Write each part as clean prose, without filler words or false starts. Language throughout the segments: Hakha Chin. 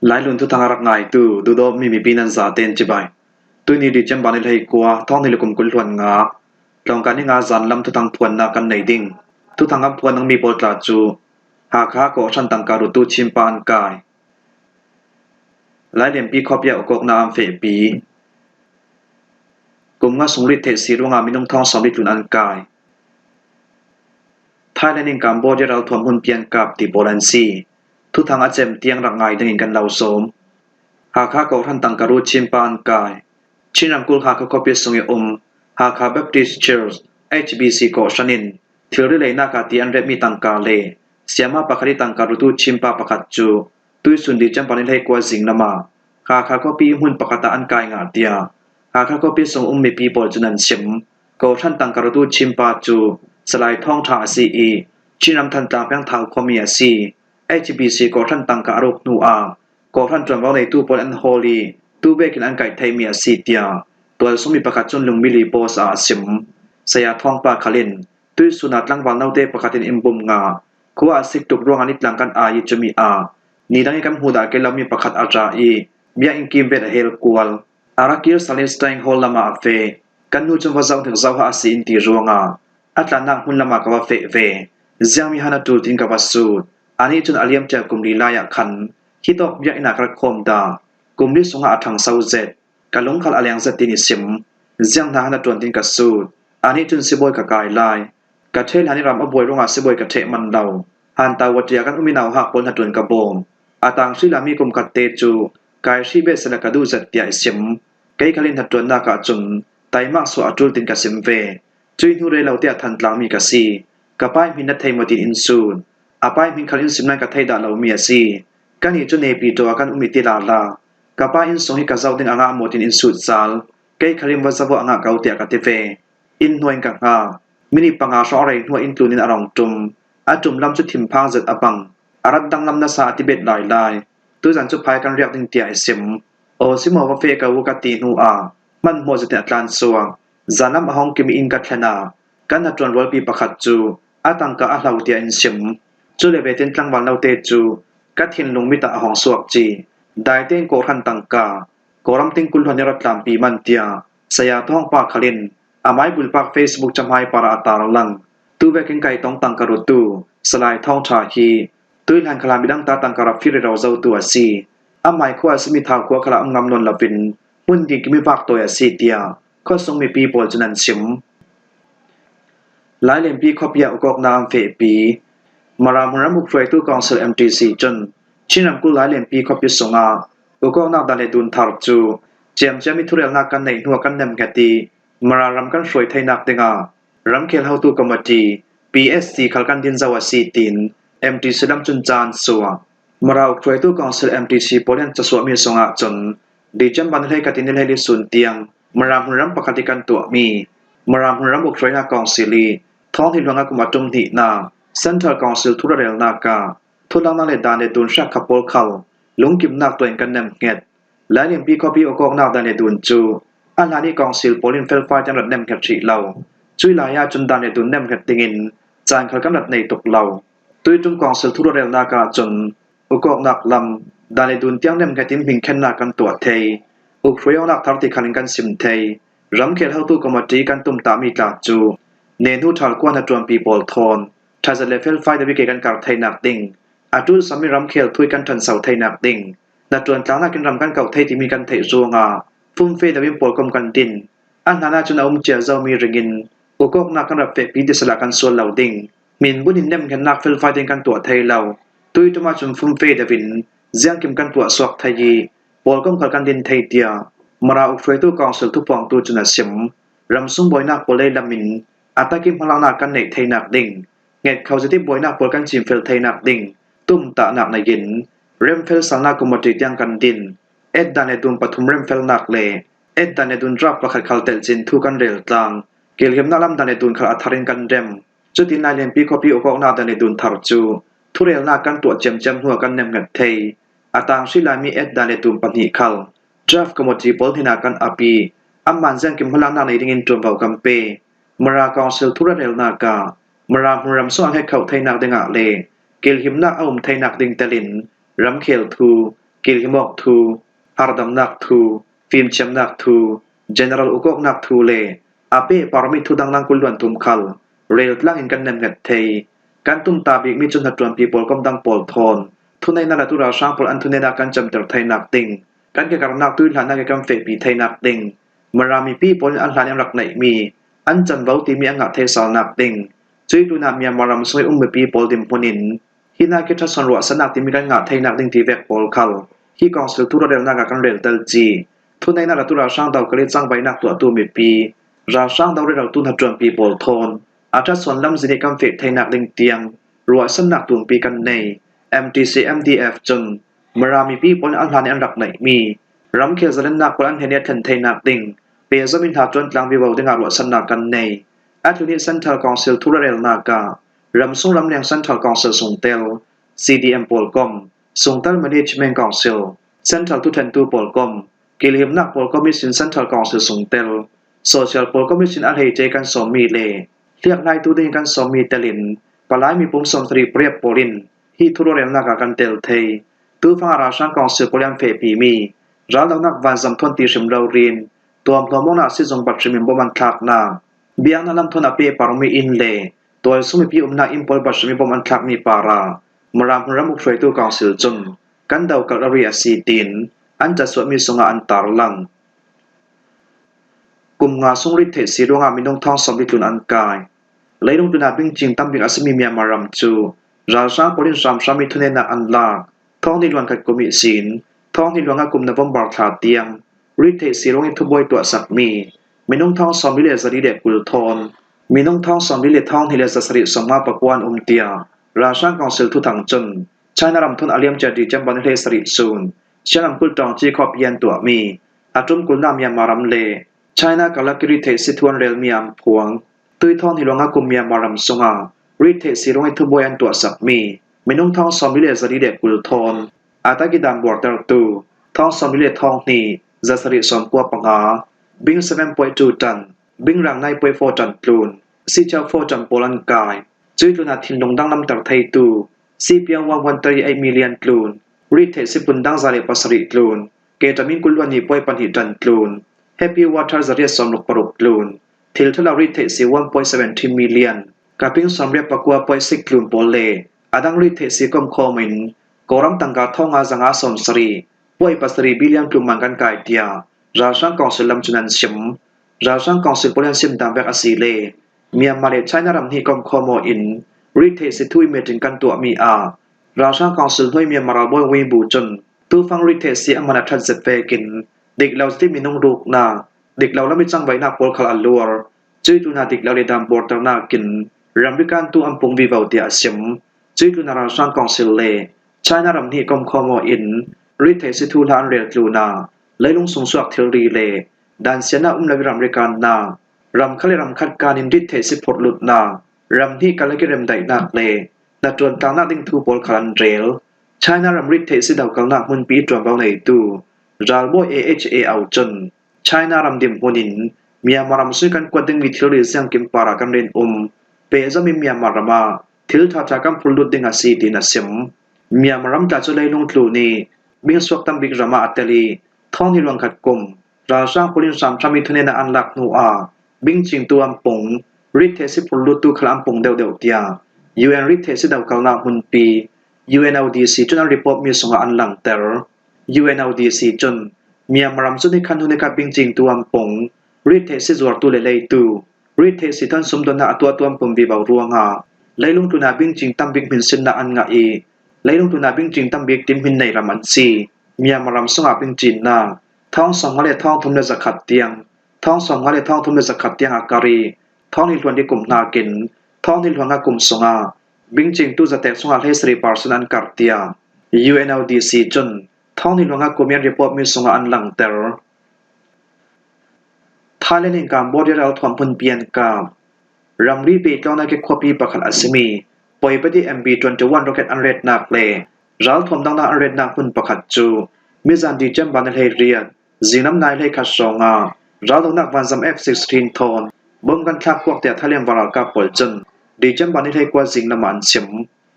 Lailun thuthang a rak ngaitu duhdawtmi mipi nan zaten cibai. Tuni December ni 19 thawng ni le kum 25 tlawngka ni nga zanlam thuthang phuannak kan nei ding. Thuthang kan phuan mi pawl tla cu Hakha kawhhran tangka rutu Chinpa an kai. Lailenpi khuapia ukawknak an fehpi. Kum nga sung rit theih si ruangah minung thong 40 tlun an kai. Thailand in Cambodia ralthuam hmunpi an kap ti pawl an si. Thuthang a cem tiang rak ngai dingin kan lo sawm. Hakha kawhhran tangka ru Chinpa an kai. Chin ramkulh Hakha khuapi sung i um Hakha Baptist Church HBC kawhhran in thilri leinak ah ti an retmi tangka le sayama pakhat i tangka rutu Chinpa pakhat cu tuisun December ni 19 zinglam ah Hakha khuapi hmun pakhat ah an kai ngah tiah Hakha khuapi sung um mipi pawl cu nan chim. Kawhhran tangka rutu Chinpa cu Salai Thawng Ṭha a si i Chinram Thantlang peng Thau khuami a si. HBC kawhhran tangka a ruk hnu ah kawhhran ṭuanvo neitu pawl an hawl i tubek in an kaih theimi a si tiah tualsungmi pakhat cun Lungmili Post ah a chim. Saya Thawng Pa khal in tuisun ah tlangval note pakhat in inn bum nga khua a sik tuk ruangah nitlang kan ai i cumi ah ni dang i kan hmu dah ke lomi pakhat a ra i biakinn kim vet a hel kual. A rak kir Salinstein Hall lam ah a feh. Kan nu cun va zoh hnik zoh ah a si in ti ruangah a tlannak hmun lam ah ka va feh ve. Ziangmi han a ṭul tiin ka va sut. Anih cun a liamcia kum li lai ah khan hi tawk biakinn ah ka rak khawm ta. Kum li sungah a ṭhangso zet. Ka lungkhal a leng zet tiin i sim. Ziang hna han a ṭuan tiin ka sut. Anih cun sibawi ka kai lai. Ka ṭheh hlan i ram a buai ruangah sibawi ka ṭheh manh lo. Hantawati ah kan um i nauhak pawl hna ṭuan ka bawm. A tang hrila mi kum khat te cu kai hri bet sela ka duh zat tiah i sim. Kei khal in hnaṭuannak ah cun taimak suah a ṭul tin ka sim ve. Cui hnu rei lo tiah Thantlang mi ka si. Ka pai hmin na thei maw tin in sun. A pai hmin khal in sim nan ka thei dah lomi a si. Kan i cu nepi ṭaw ah kan um i ti la la. Ka pa inn sung hi ka zoh ding a ngah maw tin in sut zal. Kei khal in va zavo a ngah ko tiah ka ti ve. Inn hnuai in ka hngak. Minute panga hrawng a rei hnuah inn tlun in a rong ṭum. A ṭum lam cu thinphang zet a bang. A rat danglam nasa a ti bet lai lai. Tuzan cu phai kan riak ding tiah i sim. Aw si maw va fe ko u ka ti hnu ah hmanhmawh zetin a tlan suak. Zanlam a hong kim i inn ka thlen ah kan hnaṭuan rualpi pakhat cu a tangka a hlo tiah in sim. Cu le vetin tlangval note cu ka thinlung mit ah a hong suak ci. Dai tein kawhhran tangka Kawlram tingkul hlan i rat tlampi man tiah Saya Thawng Pa khal in a Maibulpak Facebook cahmai par ah a tar lang. Tuvek in kai tong tangka rutu Salai Thawng Ṭha hi tuihlan khala midang ta tangka rak fir i ro zotu a si. Amai khua a simi Thau khua khala um ngam nawn loin hmun ding mi vak tawi a si tiah khuasung mipi pawl cun an chim. Lailenpi khuapi ah ukawknak an fehpi. Mara hmunram ukhruaitu Council MTC cun Chin ramkulh Lailenpi khuapi sungah ukawknak dan le dun thar cu ciamciam i thurelnak kan neih hnu ah kan nemhnget i Mara ram kan hruai theinak dingah ramkhel hotu committee PSC khal kan din zau a si tiin MTC lam cun caan suak. Mara ukhruaitu Council MTC pawl an casuahmi sungah cun December ni 11 in ni 24 sun tiang Mara hmunram pakhat i kan tuahmi Mara hmunram ukhruainak Council i thawng hi luang ah kum a tum hnihnak Central Council thurarelnak ah thulangnak le dan le dun hrak kha pawl khal lungkimnak tuah in kan nem hnget. Lailianpi khuapi awkawknak dan le dun cu a hlan i council pawl in felfai te an rat nem hnget rih lo. Cui lai ahcun dan le dun nem hnget dingin caan khal kan rat nei tuk lo. Tuitum council thurarelnak ahcun ukawknak lam dan le dun tiang nem hnget in hmingkhennak kan tuah thei. Ukhruaiawnak thar ti khal in kan sim thei. Ramkhel hotu committee kan tumtahmi tla cu nehhnu ṭhal kua hna ṭuanpi pawl thawn, ṭhazat le felfai deuh i kan kar theinak ding, a ṭul sami ramkhel thui kan ṭhanso theinak ding, na ṭuantlangnak in ram kan kauh thei timi kan theih ruangah fumfe deuh in pawlkom kan din. A hlan ahcun a um cia zomi ringin ukawknak kan rak fehpi ti sal ah kan sual lo ding. Minbun in nemhngetnak felfai tein kan tuah thei lo. Tuitum ahcun fumfe deuh in ziangkim kan tuah suak thei i pawlkom khal kan din thei tiah Mara ukhruaitu council thupuangtu cun a sim. Ramsung buainak pawl lei lam in a takim hmalaknak kan neih theinak ding, nget kho zeti buainak pawl kan cinfel theinak ding tumtahnak nei in remfel salnak committee tiang kan din. Eddan le dun pathum remfelnak le eddan le dun draft pakhat khal telh cin thu kan rel tlang. Kilhimnak lam dan le dun khal a thar in kan rem. Cutin Lailenpi khuapi ukawknak dan le dun thar cu thurelnak kan tuah ciamciam hnu ah kan nemhnget thei. A tang hri laimi eddan le dun pahnih khal draft committee pawl hnenah kan ap i amman ziangkim hmalaknak nei dingin ṭuanvo kan pe. Mara Council thurarelnak ah Mara hmunram sawh he kho theinak dingah le kilhimnak a um theinak ding telin ramkhel thu. Kilhimawk thu, hardamnak thu, fimthiamnak thu, general ukawknak thu le a pehparmi thu dangdang 23 khal reltlang in kan nemhnget thei. Kan tumta bikmi cu hnaṭuanpi pawl komdang pawl thawn, thuneinak le tu ralhrang pawl an thuneinak kan cemter theinak ding, kan kekarnak tuihlannak i kan fehpi theinak ding, Mara mipi pawl nih an hlan i an rak neihmi an canvo timi an ngah thei salnak ding, cui tunah Myanmar ram sung i um mipi pawl dinhmun in hi hna khi ṭhatson ruahsannak timi kan ngah theinak ding ti vek pawl khal hi council thu relnak ah kan rel tel ci. Thuneinak le tu ralhrang do kal i cangvainak tuahtu mipi, ralhrang do reltu hna ṭuanpi pawl thawn, a ṭhatson lamzin i kan feh theinak ding tiang ruahsannak tumpi kan nei. MTC MDF cun Mara mipi pawl nih an hlan i an rak neihmi ramkhel zalennak pawl an hen i a thlen theinak ding pehzom in hna ṭuantlang vivo dingah ruahsannak kan nei. Atu nih Central Council thu relnak ah ramsung ramleng Central Council sungtel, CDM pawl kom, sungtel Management Council, Central Tuthentu pawl kom, kilhimnak pawl Commission Central Council sungtel, Social pawl Commission a hleice kan sawmmi le hliakhlaitu ding kan sawmmi tel in palai mipum 70 pariat pawl in hi thurelnak ah kan tel thei. Tufang ah ralhrang council pawl an fehpimi raldohnak vanzam thawn ti hrim lo rin tuamhlawm sizung bat hrim in bom an thlaknak biaknak lamthawn a pehparmi inn le tualsung mipi umnak inn pawl bat hrim in bom an thlakmi para Mara hmunram uk hruaitu council cun kan dokalh a ri a si tiin an casuahmi sungah an tarlang. Kum nga sung rit theih si ruangah minung thong 40 tlun an kai. Leilung tlun ah bingcing tambik a simi Myanmar ram cu ralhrang pawl in hramhram i thunenak an lak. Thawng nih luan khat kum i sin, thawng nih luang ah kum November thla tiang rit theih si ruang i thubuai tuah sakmi minung thong 44 le 20 thawn, minung thong 42 le 759 an um tiah ralhrang council thuthang cun China ram thun a liamcia December ni 17 sun Sian ramkulh ṭawngci khuapi an tuahmi a ṭum kulnak Myanmar ram le China karlak i rit-theih sithu an relmi ah an phuang. Tuithawng hi ruangah kum Myanmar ram sungah rit-theih si ruang i thubuai an tuahsakmi minung thong 44 le 20 thawn atakidan buartertu thong 40 le thong hnih 795 bing 7.2 ṭan bingrang 9.4 ṭan tlun sicheu 4 ṭan pawl an kai. Cui tlun ah thinlung danglamter theitu CPN 1.38 million tlun rit-theih sipun dang 107 tlun keṭamin kulluan nih puai pahnih ṭan tlun Happy Water 166 tlun thil ṭhalo rit-theih si 1.73 million kaping 89 puai sik tlun pawl le a dang rit-theih si komkhawm in Kawlram tangka thong ah zanga 70 puai 7 billion tlun man kan kai tiah ralhrang council lam cun an chim. Ralhrang council pawl an sim dang vek a si le Myanmar le China ram hnih komkhawm aw in rit-theih si thui meeting kan tuahmi ah ralhrang council hnuai Myanmar ralbawi Weibu cun tufang rit-theih si a man a ṭhat zet vekin dik lo ti minung ruknak dik lo lam i cangvaihnak pawl khal a luar. Cui tu hna dik lo le dam borternak in ramri kantu an pung vivo tiah a sim. Cui tu hna ralhrang council le China ram hnih komkhawm aw in rit-theih si thu hla an rel tlu na leilung sungsuak thilri le dan sian ah um lo i ramri kannak ram kha le ram khat kaan in rit-theih si phorh lutnak ram hnih kalak i remdaihnak le hnaṭuan tlangnak ding thu pawl khal an rel. China ram rit-theih si dokalnak hmunpi ṭuanvo ngeitu ralbawi AHA au cun China ram dirhmun in Myanmar ram sui kan kuat dingmi thilri siangkim par ah kan rin um. Pehzom in Myanmar ram ah thil ṭhaṭha kan phur lut ding a si tiin a sim. Myanmar ram tla cu leilung tlu nih bingsuak tambik ram ah a tel i thong ni luangkhat kum ralhrang pawl in hramhram i thunen ah an lak hnu ah bingcingtu an pung, rittheh si phur luttu khal an pung deuhdeuh tiah UN rittheh si dokalnak hmunpi UNODC cun an report mi sungah an langhter. UNODC cun Myanmar ram cu nikhat hnu nikhat bingcingtu an pung, rittheh si zuartu le leitu, rittheh si than sumdonnak a tuahtu an pum vivo ruangah leilung tlun ah bingcing tambik hminsinnak an ngah i leilung tlun ah bingcing tambik timhmin nei ram an si. Myanmar ram sungah bingcinnak thong 50 le thong 31 tiang thong 50 le thong 31 tiang a kar i thong ni hluan i kum nakin thong ni hluan nga kum sungah bingcingtu zatek sungah 70% an karh tiah UNODC cun thong ni hluan nga kum i an report mi sungah an langhter. Thailand in Cambodia ralthuam hmunpi an kap. Ramri pehtlawnak i khuapi pakhat a simi Poipadi MB-21 rocket an retnak le ralthuam dangdang an retnak hmun pakhat cu mizan December ni 18 zingram nai 11 hrawng ah raldohnak vanzam F-16 thawn bom kan thlak puak tiah Thailand ralkap pawl cun December ni 19 zinglam ah an chim.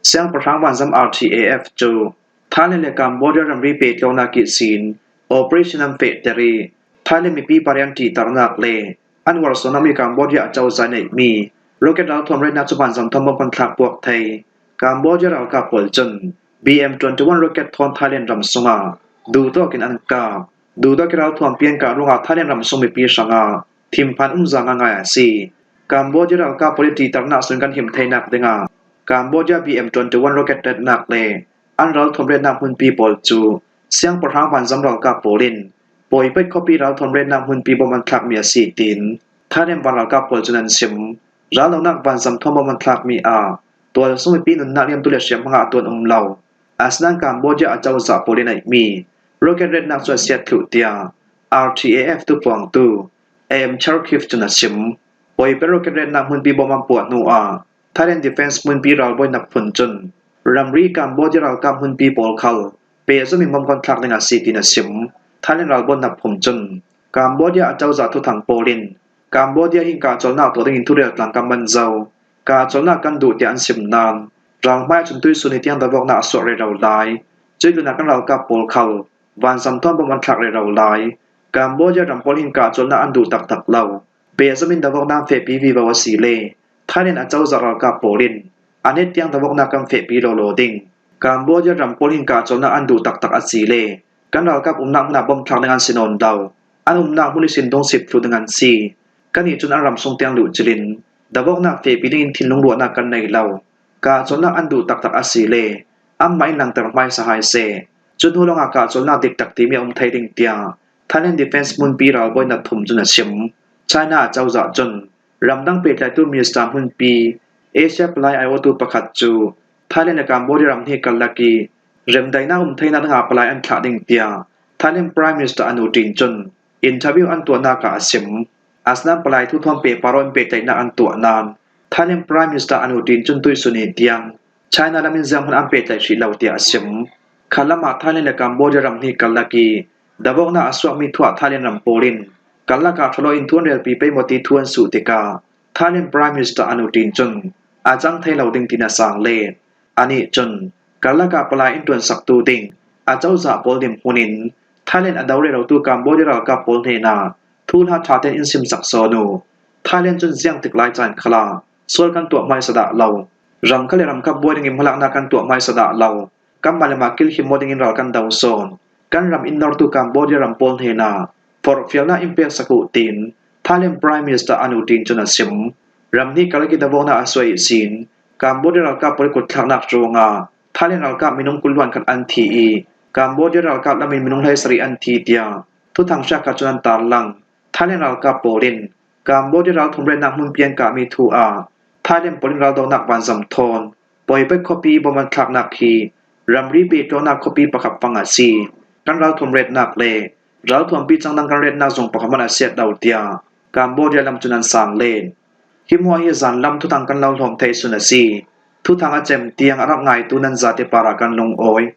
Siangpahrang vanzam RTAF cu Thailand le Cambodia ramri pehtlawnak i sin operation an fehter i Thailand mipi parian ṭihternak le an uarsawnnak mi Cambodia acozah neihmi rocket ralthuam rennak cu vanzang bomb an thlak puak thei. Cambodia ralkap pawl cun BM-21 rocket thawn Thailand ram sungah duhtawk in an kap. Duhtawk i ralthuam pian kah ruangah Thailand ram sung mipi hrangah thinphan umza ngaingai a si. Cambodia ralkap pawl i ṭihternak sun kan him theinak dingah Cambodia BM-21 rocket retnak le an ralthuam retnak hmunpi pawl cu siangpahrang vanzam ralkap pawl in Poipet khuapi ralthuam retnak hmunpi bom an thlakmi a si tiin Thailand van ralkap pawl cun an chim. Raldohnak vanzam thuam bom an thlakmi ah tualsung mipi nunnak liamtu le hriamhmang ah tuan um lo. Asinain Cambodia acozah pawl in aihmi rocket retnak cu a siat thluh tiah RTAF tupuangtu AM Cherkiv cun a chim. Poipet rocket retnak hmunpi bom an puah hnu ah Thailand Defense hmunpi ralbawi nak phun cun ramri Cambodia ralkap hmunpi pawl khal pehzung in bom kan thlak ding a si tiin a chim. Thailand ralbawi nak phun cun Cambodia acozah thuthang pawl in Cambodia hin kahcawlnak tuah ding in thurel tlang kam an zo. Kahcawlnak kan duh tiah an chim nain ralhmai cun tuisun hi tiang dawknak a suah rero lai. Cuitlun ah kan ralkap pawl khal vanzam tuan bom an thlak rero lai. Cambodia ram pawl hin kahcawlnak an duh taktak lo. Pehzung in dawknak fehpi vivo a si le Thailand acozah ralkap pawl in a net tiang dawknak kan fehpi lawlaw ding. Cambodia ram pawl hin kahcawlnak an duh taktak a si le kan ralkap umnak hmun ah bom thlak ding an si nawn lo. An umnak hmun i sindung sip thlu ding an si. Kannih cun an ram sung tiang luhcilh in dawknak fehpi ding in thinlung ruahnak kan nei lo. Kahcawlnak an duh taktak a si le anmah in langhter hmaisa hai seh. Cu hnu lawngah kahcawlnak dik tak timi a um thai ding tiah Thailand Defense hmunpi ralbawi nak thum cun a chim. China acozah cun ramdang pehtlaitu minister hmunpi Asia palai aiawhtu pakhat cu Thailand le Cambodia ram hi karlak i remdaihnak um theinak dingah palai an thlah ding tiah Thailand Prime Minister Anutin cun interview an tuahnak ah a chim. Asinain palai thuthawm pe paro in pehtlaihnak an tuah nain Thailand Prime Minister Anutin cun tuisun ni tiang China ram in zeihmanh an pehtlaih hrih lo tiah a chim. Kha lam ah Thailand le Cambodia ram hi karlak i dawknak a suakmi thuah Thailand ram pawl in karlak ah ṭhalo in tuanrelpi pei maw ti thu an suh tikah Thailand Prime Minister Anutin cun a cang thai lo ding tiin a sang len. Anih cun karlak ah palai in ṭuan saktu ding acozah pawl dirhmun in Thailand a do rerotu Cambodia ralkap pawl hnenah thuhla ṭha tein in simsak sawn u. Thailand cun ziang tik lai caan khala sual kan tuah hmaisa dah lo. Ram kha le ram kha buai ding in hmalaknak kan tuah hmaisa dah lo. Kanmah le mah kilhim maw ding in ral kan do sawn. Kan ram in nortu Cambodia ram pawl hnenah forhfialnak in pek sak u tiin Thailand Prime Minister Anutin cun a chim. Ramhnih karlak i dawhnak a suai sin Cambodia ralkap pawl kutthlaknak ruangah Thailand ralkap minung 20 khat an thi i Cambodia ralkap lam in minung 17 an thi tiah thuthang hriakkhat cun an tarlang. Thailand ralkap pawl in Cambodia ralthum rennak hmunpi an kahmi thu ah Thailand pawl in raldohnak vanzam thawn Poipet khuapi bom an thlaknak hi ramri pehtlawnnak khuapi pakhat fang a si. Kan ralthum retnak le ralthuampi cangdang kan retnak zong pakhat hmanh a siat lo tiah Cambodia lam cun an sang len. Hi hmuah hi zanlam thuthang kan lo hlawm thei sun a si. Thuthang a cem tiang a rak ngaitu nan zate par ah kan lungawi.